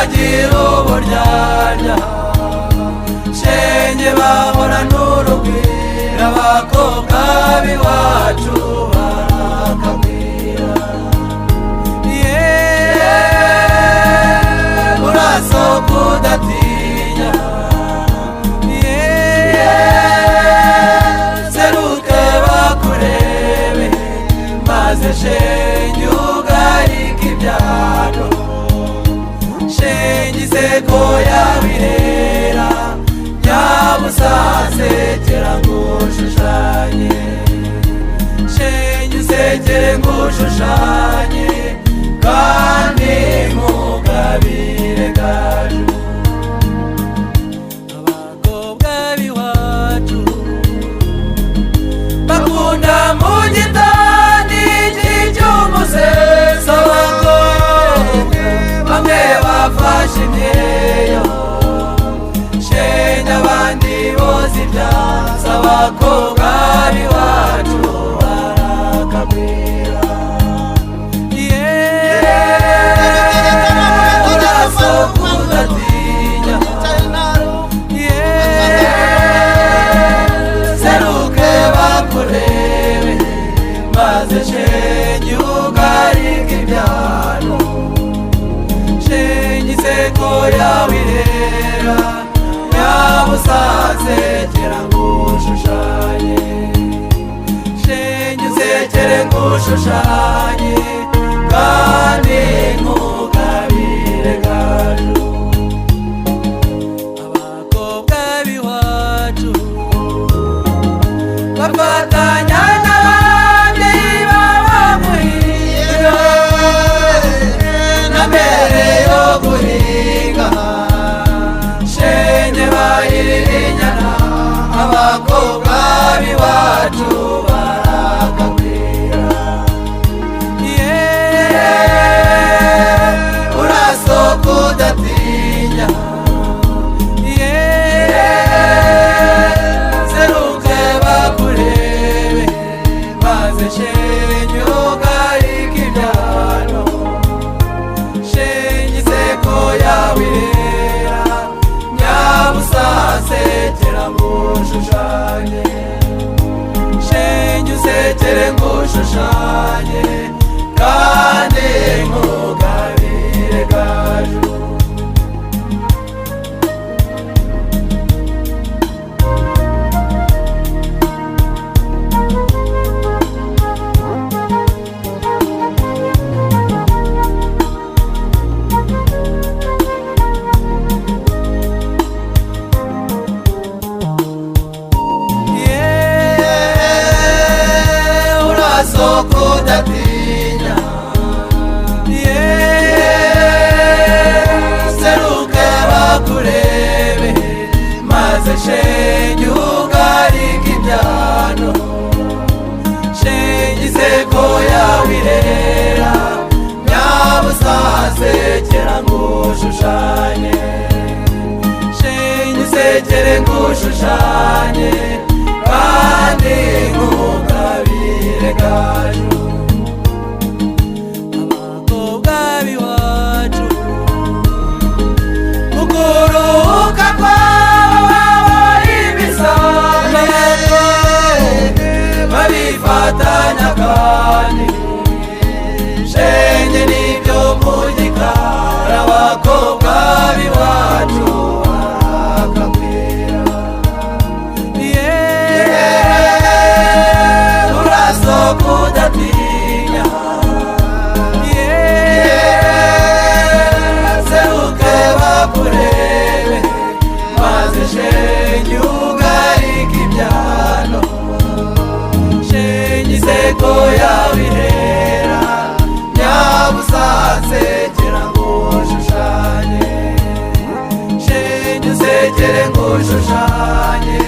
Ntibagira uburyarya, shenge bahora n'urugwiro. Abakobwa b'iwacu barakagwira. Yeah, urasohoka udatinya. Yeah, seruke bakurebe, maze shenge ugarike ibyano. Shenge iseko yabirera, nyabusasekera ngushushanye. Shenge usekere ngushushanye, kandi nkugabire gaju. Abakobwa b'iwacu bakunda mu gitani cy'umuseso. Abakobwa bamwe bafashe imyeyo, shenge abandi boza ibyansi. Abakobwa b'iwacu barakagwira. Yeah, urasohoka udatinya. Yeah, seruke bakurebe, maze shenge ugarike ibyano. Shenge iseko yawe irera, nyabusasekera ngushushanye. Shenge usekere ngushushanye, kandi nkugabire gaju. Abakobwa b'iwacu bafatanya n'abandi babamuhinga, na mbere yo guhinga shenge bahirira inyana. Abakobwa b'iwacu barakagwira. Yeah, urasohoka udatinya. Yeah, seruke bakurebe, maze shenge ugarike ibyano. Shenge iseko yawe irera, nyabusasekera ngushushanye. Shenge usekere ngushushanye, kandi nkugabire gaju. Yeah, urasohoka udatinya. Yeah, seruke bakurebe, maze shenge ugarike ibyano. Shenge iseko yawe irera, nyabusasekera ngushushanye. Shenge usekere ngushushanye, kandi nkugabire gaju. Abakobwa b'iwacu ukuruhuka kwabo ibisame babifatanya, kandi shenge nibyo mu gikari. Abakobwa b'iwacu barakagwira. Yeah, urasohoka udatinya. Yeah, seruke bakurebe, maze shenge ugarike ibyano. Shenge iseko yawe ihera, nyabusasekera ngushushanye. Shenge usekere ngushushanye,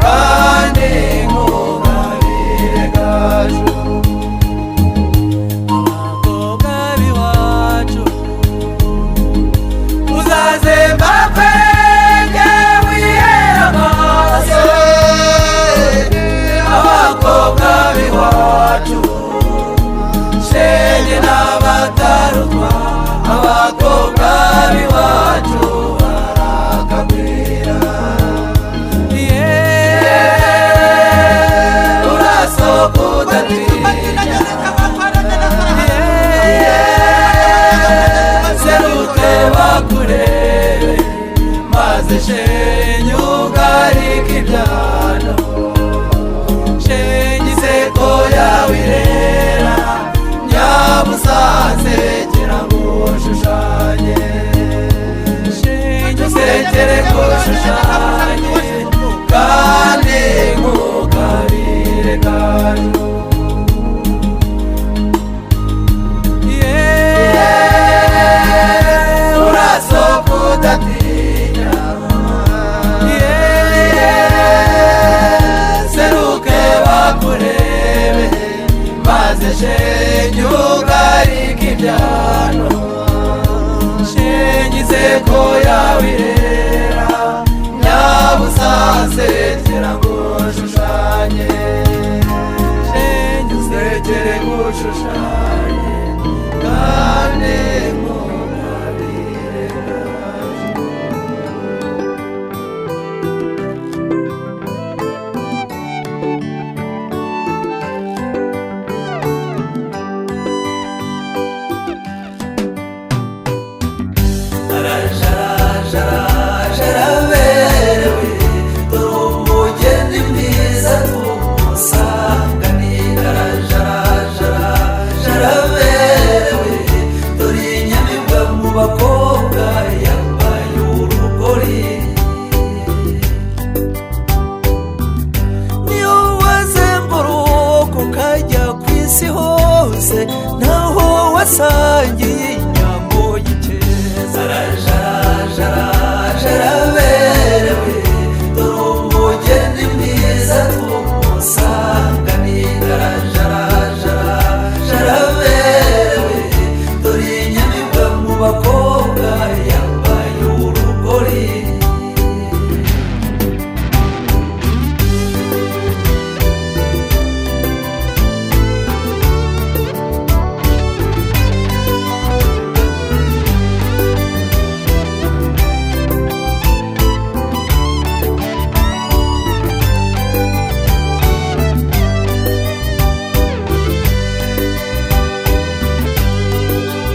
kandi nkugabire gaju. Abakobwa b'iwacu uzaze mbakwege wihere amaso. Abakobwa b'iwacu shenge n'abatarutwa. Abakobwa b'iwacu. bakurebe maze shenge ugarike ibyano shenge inseko yawe irera nyabusa nsekera ngushushanye shenge usekere ngushushanye kandi nkugabire gaju. Urasohoka udatinya, seruke bakurebe maze shenge ugarike ibyano shenge inseko yawe irera nyabusa nsekera ngushushanye shenge usekere ngushushanye kandi nkugabire gaju. Araberewe dore umugeni mwiza tumusanganira araberewe dore inyamibwa mu bakobwa yambaye urugori niyo wazenguruka ukajya ku isi hose ntaho wasangiye inyambo y'ikeza araberewe dore umugeni mwiza tumusanganira araberewe dore inyamibwa mu bakobwa yambaye urugori.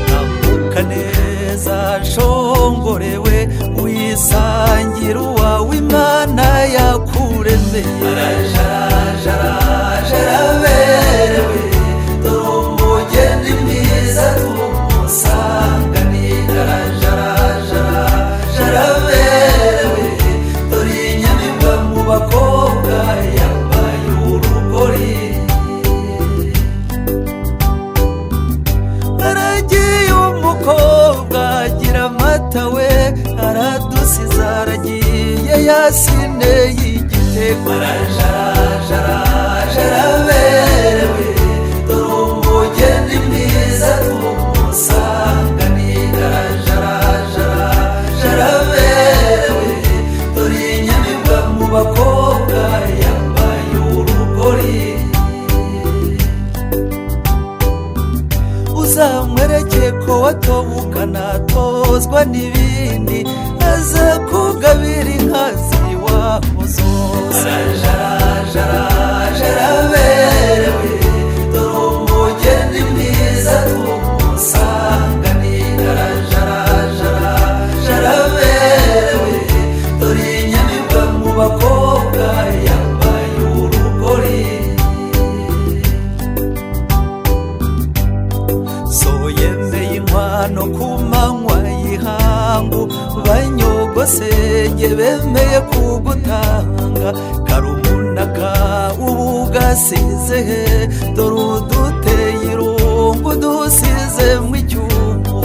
Tambuka neza nshongorewe wisangira uwawe Imana yakuremeye araberewe dore umugeni mwiza tumusanganira araberewe dore inyamibwa mu bakobwa yambaye urugori. Aragiye umukobwa agira amata we aradusize aragiye yasine y'igitego araberewe dore umugeni mwiza tumusanganira araberewe dore inyamibwa mu bakobwa yambaye urugori. Uzamwereke ko watowe ukanatozwa n'ibindi aza kugabira inka z'iwabo zose araberewe dore umugeni mwiza tumusanganira araberewe dore inyamibwa mu bakobwa yambaye urugori. So yemeye inkwano ku manywa y'ihangu banyogosenge bemeye kugutanga karumunaka ubu gasize he dore uduteye irungu dusize mu icyumu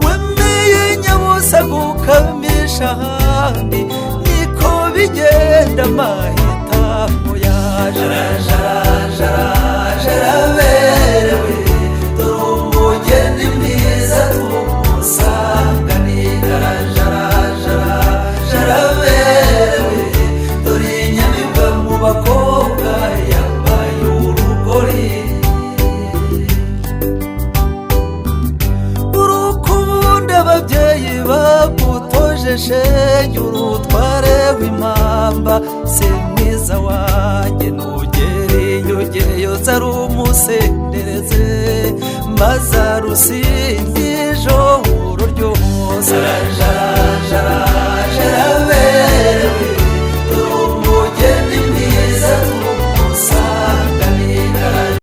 wemeye nyabusa gukamisha ahandi niko bigenda amahitamo yaje araberewe dore umugeni mwiza tumusanganira araberewe dore inyamibwa mu bakobwa yambaye urugori. Urukundo ababyeyi bagutoje shenge urutware w'impamba si mwiza wanjye nugere iyo ugeyo zari umusendereze maze arusimbi.